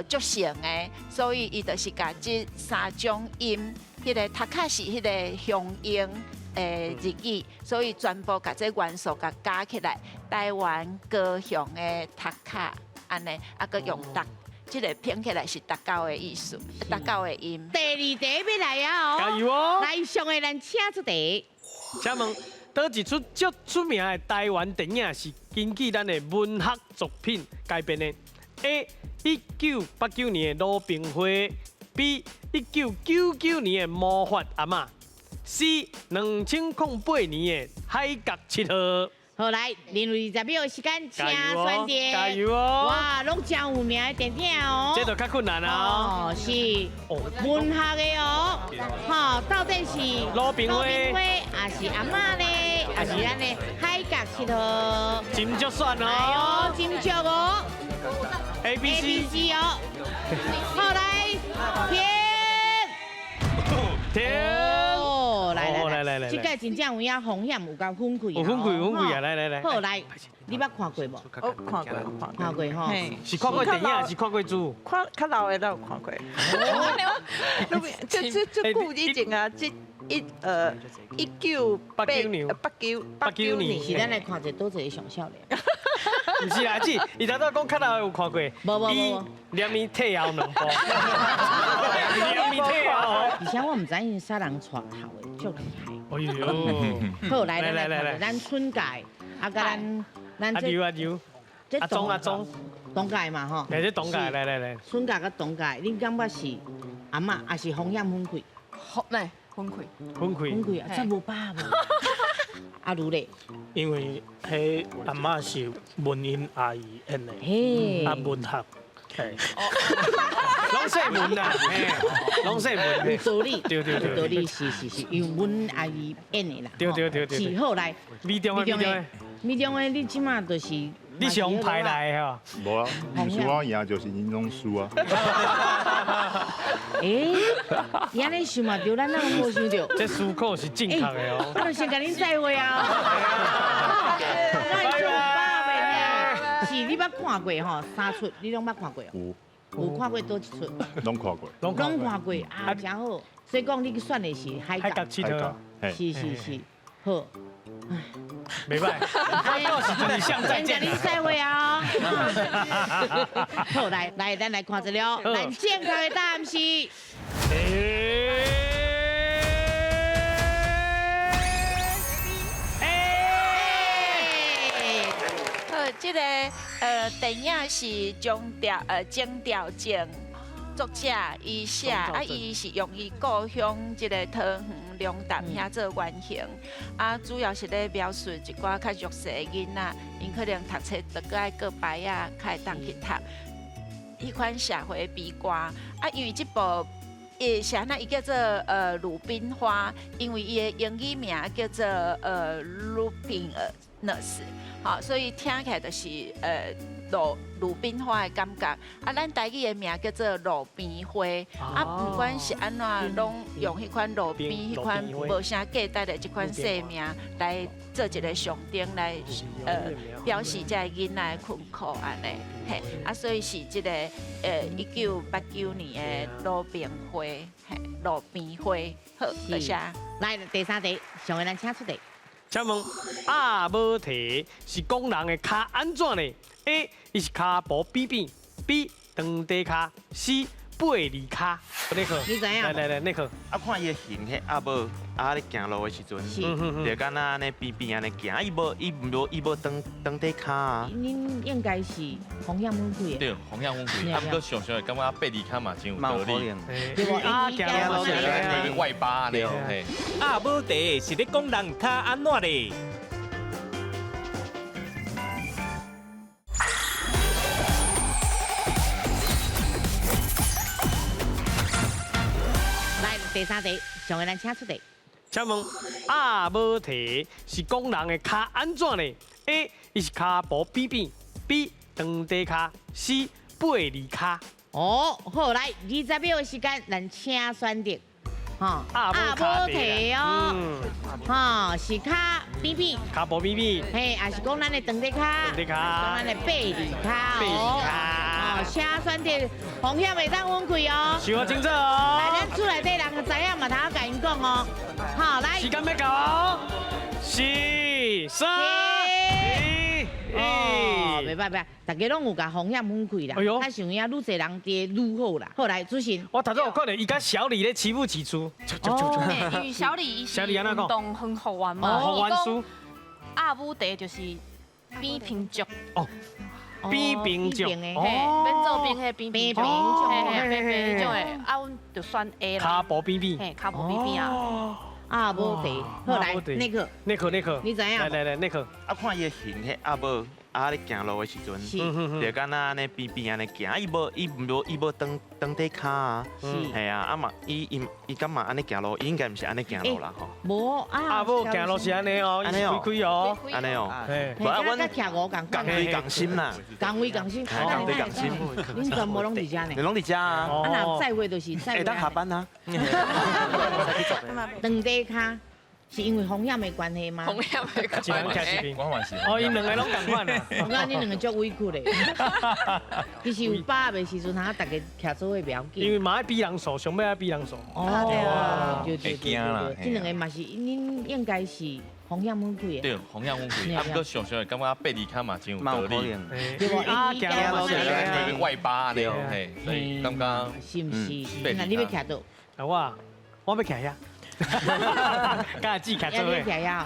足像的，所以伊就是共這三種音。彼个塔卡是彼个鄉音的日語，所以全部共這元素共加起來，台灣高雄的塔卡按呢，啊閣用打，這个拼起來是打狗的意思，打狗的音。第二題欲來啊！加油哦！來，上的咱請出題。請問，佗一齣足出名的台灣電影是根據咱的文學作品改編的？A. 1989年的《魯冰花》。B 1999年的魔法阿嬤，C 2008年的海角七號。好來，零20秒的時間，請選擇。加油哦！哇，攏真有名的電影哦。這就較困難啊。哦，是文學的哦。好，到底是魯冰花，還是阿嬤咧，還是咱的海角七號？真足選哦。哎喲，真足哦。 A B C 哦。好來。停！停！哦，來來來來，這個真正有影風險有夠分開，有分開有分開啊！來來來，好來，你捌看過無？我看過，看過吼。是看過電影，還是看過書？看較老的都有看過。這這這久以前啊，這一1989 89年，是咱來看一個佗一個上少年。毋是啦，姊，伊頭拄講較老的有看過，無無無，連伊退後兩步，連伊退後。而且我毋知𪜶啥人帶頭的，足厲害。哎喲，好，來來來來，咱春界，啊，佮咱咱阿牛阿牛，阿鍾阿鍾，同屆嘛吼。來這同屆，來來來。春界佮同屆，恁感覺是阿嬤，還是風險分開？好，來分開。分開。分開啊，這無把握。阿如咧，因為彼阿嬤是文英阿姨演的，啊文學，嘿，攏姓文啦，攏姓文，有道理，對對對，有道理，是是是，因為阮阿姨演的啦，對對對對，是好來，米中的米中的，米中的，你這馬就是你上排來的吼，無啊，毋是我贏就是𪜶攏輸啊。欸，伊按呢想嘛著，咱哪有無想著？這思考是正確的哦。我就先共恁再會啊。拜拜。是，你捌看過吼？三齣你攏捌看過？有。有看過佗一齣？攏看過。攏看過啊，真好。所以講你選的是海角七號。是是是，好。袂䆀，到時就是像再見。先再會啊！好，來來，咱來看一下，咱正確的答案是。好，這个電影是鍾肇政作者伊寫，啊伊是用伊故鄉這个桃園龍潭遐做原型，啊主要是咧描述一寡較弱勢的囡仔，𪜶可能讀冊就閣愛過牌仔，較會當去讀。彼款社會悲歌，啊因為這部。伊是按怎？伊叫做鲁冰花，因为伊的英语名叫做Lupinus，好，所以听起来就是鲁冰花的感觉。啊，咱台语的名叫做路边花，啊，不管是按怎，拢用彼款路边彼款无啥价值的这款姓名来做一个象征，来表示这个囡仔的困苦按呢，嘿，啊，所以是这个1989年的鲁冰花，嘿，路边花，好，多谢。来，第三题，上个咱请出题。请问鸭母蹄是讲人的跤按怎呢？A，伊是跤步扁扁；B，长短跤；C，八字跤。那个，你知影？来来来，那个。啊，看伊的形，彼鸭母啊咧行路的时阵，就敢若按呢扁扁按呢行，伊无伊无伊无长长短跤啊。恁应该是风险分开的。对，风险分开。啊，毋过想想会感觉八字跤嘛真有道理。对无？啊，行路是外八咧。鸭母蹄是咧讲人跤按怎咧？第三题，上个咱请出题。请问鸭母蹄是讲人的跤按怎呢？A，伊是跤步扁扁；B，长短跤；C，八字跤。哦，好，来20秒的时间，咱请选择。吼，鸭母蹄哦，吼是跤扁扁，跤步扁扁，嘿，也是讲咱的长短跤，长短跤，讲咱的八字跤哦。哦，请选择风险会当分开哦。想清楚哦。来，咱厝内底人知影嘛，通共𪜶讲哦。好，来。时间欲到哦。四、三、二、一。哦，袂歹袂歹，大家拢有共风险分开啦。哎呦，较像影愈济人伫愈好啦。好，来，主持人。我头先有看到伊佮小李咧欺负起初。哦，因为小李伊是运动很好玩嘛。好玩书。鸭母蹄就是扁平足。哦。扁平足，嘿，免做扁，彼扁平足，嘿，扁平种的，啊，阮就选 A 啦。跤步扁扁，嘿，跤步扁扁啊。鸭母蹄，好来，那个，那个，那个，你知影？来来来，那个。啊，看伊的形，彼鸭母啊咧行路的时阵，就敢若按呢扁扁按呢行，伊无伊无伊无长长短跤啊，系啊，啊嘛，伊伊伊敢嘛按呢行路，伊应该毋是按呢行路啦吼。无啊，鸭母行路是按呢哦，按呢开开哦，按呢哦，无啊，阮徛五仝，仝位仝心啦，仝位仝心，仝位仝心。恁全部拢伫遮呢？你拢伫遮啊？啊，若载货就是载。会当下班啊。长短跤是因为风险的关系吗？风险的关系。我嘛是。哦，𪜶两个拢仝款啊。我感觉恁两个足委屈的。其实有把握的时阵，哈，大家徛做伙袂要紧。因为嘛爱比人数，上尾爱比人数。哦，对对对对，这两个嘛是，恁应该是风险分开的。对，风险分开。啊，毋过想想会感觉八字跤嘛真有道理。对无？啊，行路是外八咧，嘿，所以感觉是毋是？那你欲徛佗？啊，我欲徛遐。佮阿姊徛做伙，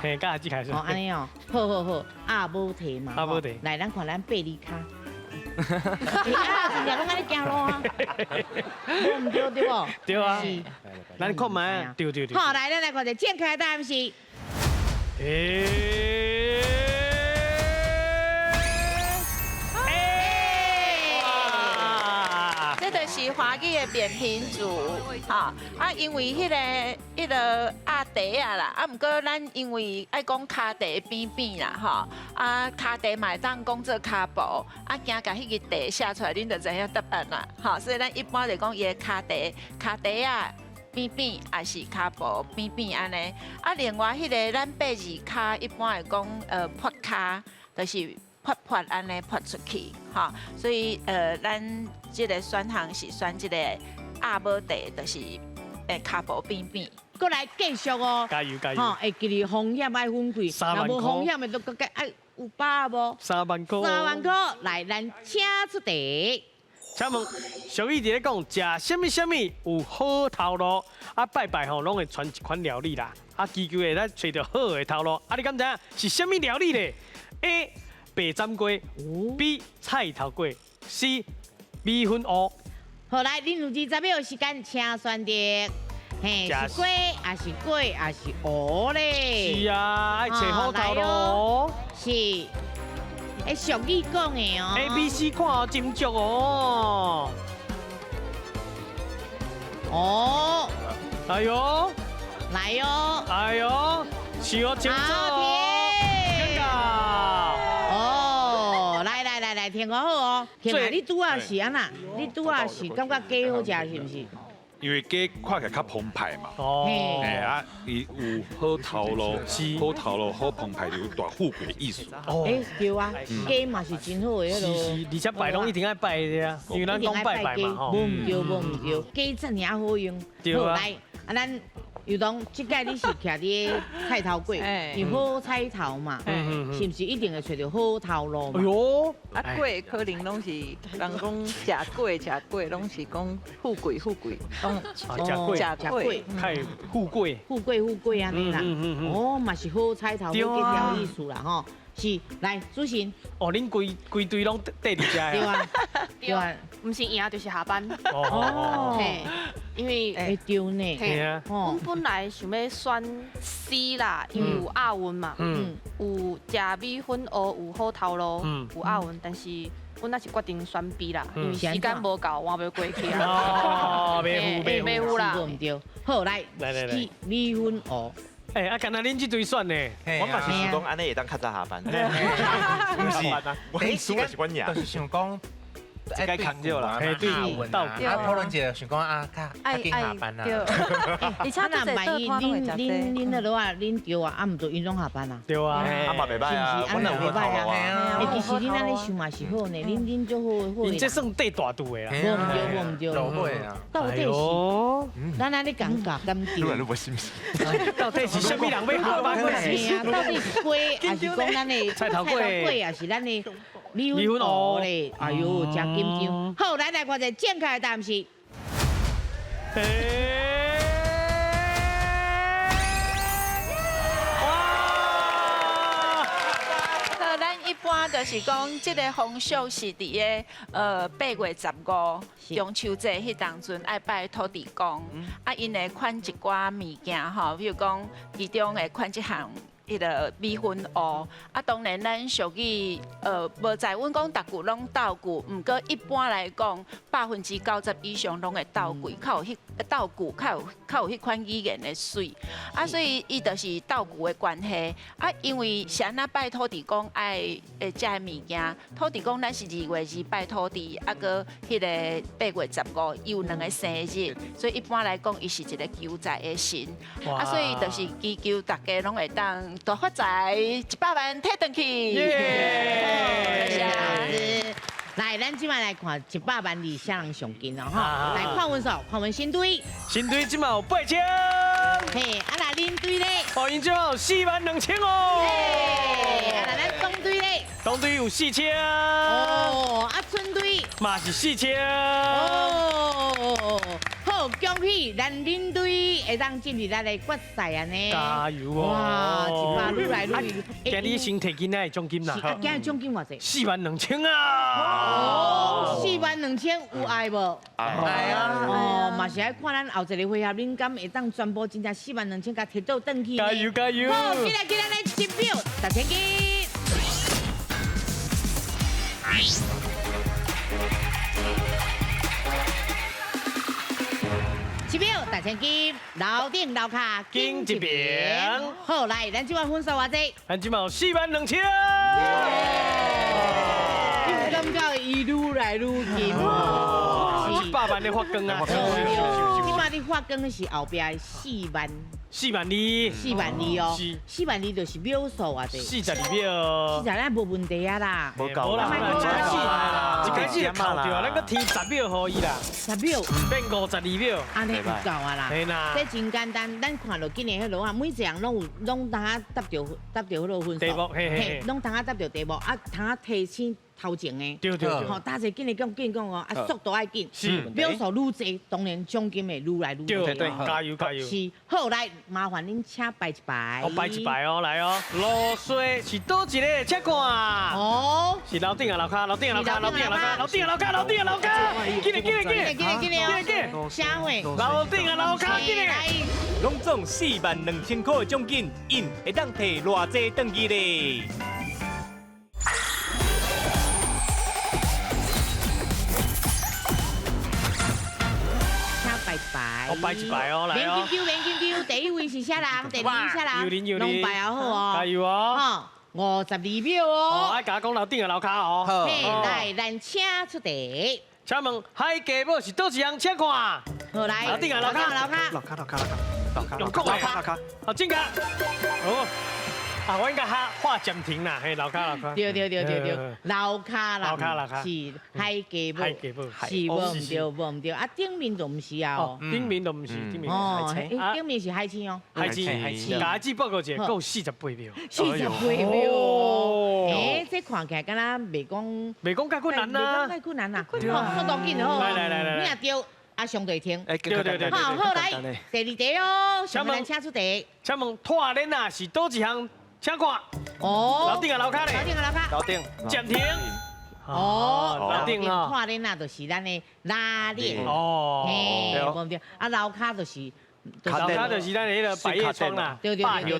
嘿，佮阿姊徛做。哦，按呢哦，好好好，鸭母蹄嘛，鸭母蹄。来，咱看咱八字跤。啊，真正拢按呢行路啊，无毋对对无？对啊。是。咱看觅，对对对。好，来，咱来看一下正确答案是。这就是华语的扁平足，哈啊，因为彼个鸭蹄啊啦，啊，毋过咱因为爱讲跤蹄扁扁啦，吼，啊，跤蹄嘛会当讲做跤步，啊，惊共彼个蹄写出来，恁就知影答案啦，吼，所以咱一般就讲伊的跤蹄，跤蹄仔扁扁，也是跤步扁扁按呢。啊，另外彼个咱八字跤一般会讲泼跤，就是。泼泼按呢泼出去，吼，所以咱这个选项是选这个鸭母蹄，就是跤步扁扁。阁来继续哦，加油加油！吼，会记得风险爱分开，若无风险的都阁爱有把握无？3万块。3万块，来，咱请出题。请问，俗语伫咧讲，食啥物啥物有好头路，啊拜拜吼，拢会传一款料理啦，啊祈求会咱揣著好的头路，啊你敢知影是啥物料理咧？A 白斩鸡，B 菜头粿，C 米粉乌。好，来，恁有20秒时间，请选择。嘿，是鸡，还是粿，还是乌咧？是啊，爱揣好头路。是，欸，俗语讲的哦。 A、B、C 看哦，真足哦。哦，哎呦，來哦，哎呦，是哦，清楚哦，尷尬。哦，來來來來，聽講好哦。聽啊，你拄仔是按怎？你拄仔是感覺雞好食是毋是？因為雞看起來較澎湃嘛，哦，哎啊，伊有好頭路，好頭路，好澎湃，就有大富貴的意思。哦，欸對啊，雞嘛是真好的彼是是，而且拜攏一定愛拜的啊，因為咱講拜拜嘛，吼。無毋對，無毋對，雞這爾好用。對啊。好來，啊咱尤當這屆你是徛佇菜頭粿，伊好彩頭嘛，是毋是一定會揣著好頭路嘛？哎喲，啊粿可能攏是人講食粿食粿，攏是講富貴富貴，攏食粿食粿，較富貴，富貴富貴按呢啦。哦，嘛是好彩頭，好吉條意思啦吼。是，來主持人。哦，恁規規隊攏綴佇遮。對啊，對啊，毋是贏就是下班。哦。嘿，因為會對呢。嘿啊。阮本來想欲選 C 啦，因為有押韻嘛，有食米粉烏，有好頭路，有押韻，但是阮也是決定選 B 啦，因為時間無夠，換袂過去啊。哦，袂赴袂赴啦。無毋對。好，來，來來來，米粉烏。欸，啊，敢若恁這隊選呢？我嘛是想講按呢會當較早下班。毋是，我輸的是阮贏。就是想講，這個空掉啦，對，啊，討論者想講啊，較較緊下班啦。而且若萬一恁恁那落啊，恁對啊，啊毋就𪜶攏下班啊？對啊，啊嘛袂歹啊，是毋是？袂歹啊。欸，其實恁按呢想嘛是好呢，恁恁足好好。𪜶這算綴大隊的啦。無毋對，無毋對。到底是咱按呢尷尬敢對？愈來愈無信心。到底是啥物人欲下班？是啊，到底是粿，還是講咱的菜頭粿，還是咱的米粉烏咧？哎喲，真緊張。好，來來看一下正確的答案是。哇！咱一般就是講，這个風俗是佇个8月15中秋節彼當陣愛拜土地公，啊，𪜶會款一寡物件吼，比如講其中會款這項。彼个米粉烏，啊，當然咱俗語，無在阮講逐句攏鬥句，毋過一般來講，90%以上攏會鬥句，較有彼鬥句，較有較有彼款語言的媠，啊，所以伊就是鬥句的關係。啊，因為是按怎拜土地公愛會食的物件，土地公咱是2月2拜土地，啊，閣彼个8月15，伊有兩个生日，所以一般來講，伊是一个求財的神，啊，所以就是祈求大家攏會當。大發財，100萬提轉去。多謝。來，咱這擺來看100萬里啥人上緊哦，吼。來看分數，看阮新隊。新隊這擺有8000。嘿，啊那恁隊咧？哦，𪜶這擺有42000哦。嘿，啊那咱東隊咧？東隊有4000。哦，啊春隊嘛是4000。哦。好，恭喜咱領隊會當進入咱的決賽按呢。加油哦！哇，100愈來愈。今日先提囡仔的獎金啦。啊，今日獎金偌濟？42000啊！哦，42000有愛無？愛啊！哦，嘛是愛看咱後一个回合，恁敢會當全部真正42000共提倒轉去？加油加油！好，進來進來，來一秒10,000金。一秒10,000金，樓頂樓跤緊一平。好，來，咱這擺分數偌濟？咱這擺有42000。你有感覺伊愈來愈近？ 100萬的發光啊！這擺你發光是後壁4萬。4萬2。4萬2哦。4萬2就是秒數啊！42秒。42咱無問題啊啦。無夠啦，一開始就扣掉，咱閣添10秒予伊啦。10秒。變52秒。按呢有夠啊啦。這真簡單，咱看落今年彼落啊，每一人攏有攏通啊答著答著彼落分數。題目，嘿嘿。攏通啊答著題目，啊通啊提醒頭前的。對對對。吼，打者緊來講緊講哦，啊速度愛緊。是。秒數愈濟，當然獎金會愈來愈多。對對，加油加油。是，好來，麻煩恁請排一排。我排一排哦，來哦。落雪是佗一个？請看。哦。是樓頂啊樓跤，樓頂啊樓跤，樓頂啊樓跤，樓頂啊樓跤，樓頂啊樓跤。緊來緊來緊來緊來緊來緊來。啥貨？樓頂啊樓跤，緊來。攏總42000箍的獎金，𪜶會當提偌濟轉去咧？請排一排。摆一摆哦，来哦。免紧张，免紧张，第一位是啥人？第二位啥人？拢摆好哦。加油哦！52秒哦。爱共我讲楼顶的楼跤哦。嘿，来，咱请出题。请问海鸡母是佗一项？请看。好来。楼顶的楼跤。楼跤。楼跤，楼跤，楼跤。用讲的。楼跤。好，进卡。好。啊，我应该哈画暂停啦，嘿，楼跤楼跤。对对对对对，楼跤啦。楼跤楼跤。是海鸡母。海鸡母。是无毋对，无毋对。啊，顶面就毋是啊。哦，顶面就毋是，顶面。哦，顶面是海星哦。海星，海星。共子报告一下，阁有48秒。48秒。哎，这看起来敢若袂讲。袂讲介困难啊。袂讲介困难啊。好，速度紧好。来来来来。你若对。啊，相对停。对对对对。好，好来，第二题哦，请问请出题。请问拖链啊是佗一项？请看。哦。楼顶啊，楼跤咧。楼顶啊，楼跤。楼顶。暂停。哦。楼顶啊。拖链啊，就是咱的拉链。哦。嘿，无毋对。啊，楼跤就是。楼跤就是咱的彼个百叶窗啦。对对对对对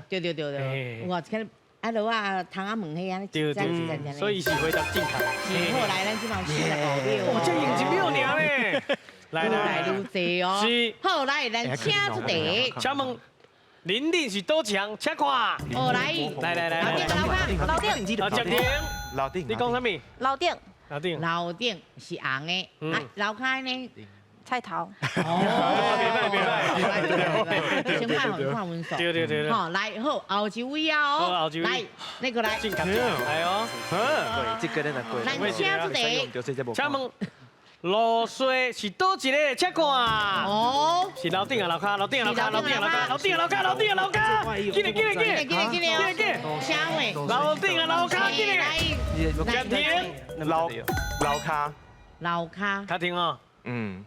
对对对对。哇，看啊，楼啊，窗仔门彼按呢。对对。所以是回答正确。是，好来，咱这摆45秒。哇，这赢1秒尔呢。来来愈济哦。是。好来，咱请出题。请问林林是佗一项？请看。哦，来。来来来。楼顶，楼顶。暂停。楼顶。你讲啥物？楼顶。楼顶。楼顶是红的，啊，楼跤呢？菜头。哦。别别别。先看看分数。对对对。好，来好，后一位啊哦。后一位。来，那个来。来哦。对，这个咱来过。咱请出题。请问。落雪是佗一个？请看。哦。是楼顶啊，楼跤，楼顶啊，楼跤，楼顶啊，楼跤，楼顶啊，楼跤，楼顶啊，楼跤。紧来，紧来，紧来，紧来，紧来，紧来。啥话？楼顶啊，楼跤，紧来。暂停。楼跤。楼跤。确定哦。嗯。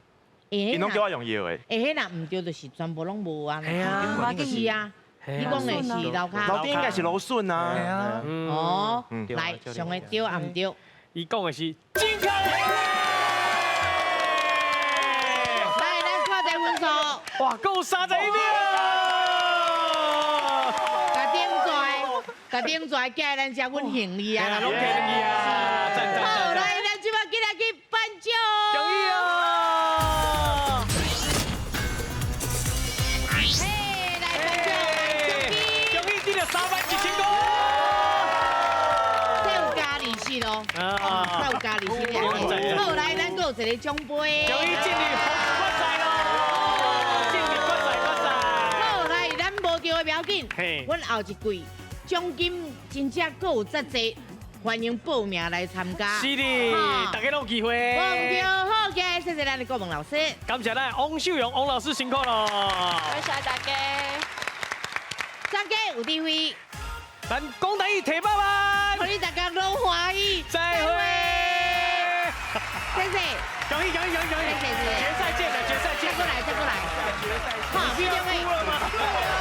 伊拢叫我用摇的。欸，彼若毋对，就是全部拢无啊。系啊。是啊。你讲的是楼跤。楼顶应该是芦笋啊。哦。来，上个对也毋对？伊讲的是正确。哇，够31秒！共顶跩，寄来咱遮，阮行李啊，拢摕转去啊！好，来，咱这摆紧来去颁奖。恭喜哦！嘿，来颁奖，恭喜得了3万1千块。这有加利息咯，啊，这有加利息。好，来，咱阁有一个奖杯。恭喜进入决赛咯！不要紧，阮后一季奖金真正阁有遮济，欢迎报名来参加。是的，大家拢有机会。对，好嘅，谢谢咱的顾问老师。感谢咱王秀荣王老师辛苦咯。感谢大家。大家有智慧，咱讲台语提百万，予你大家拢欢喜。再会。谢谢。恭喜恭喜恭喜恭喜！谢谢。决赛见了，决赛见。再过来，再过来。好，哭了吗？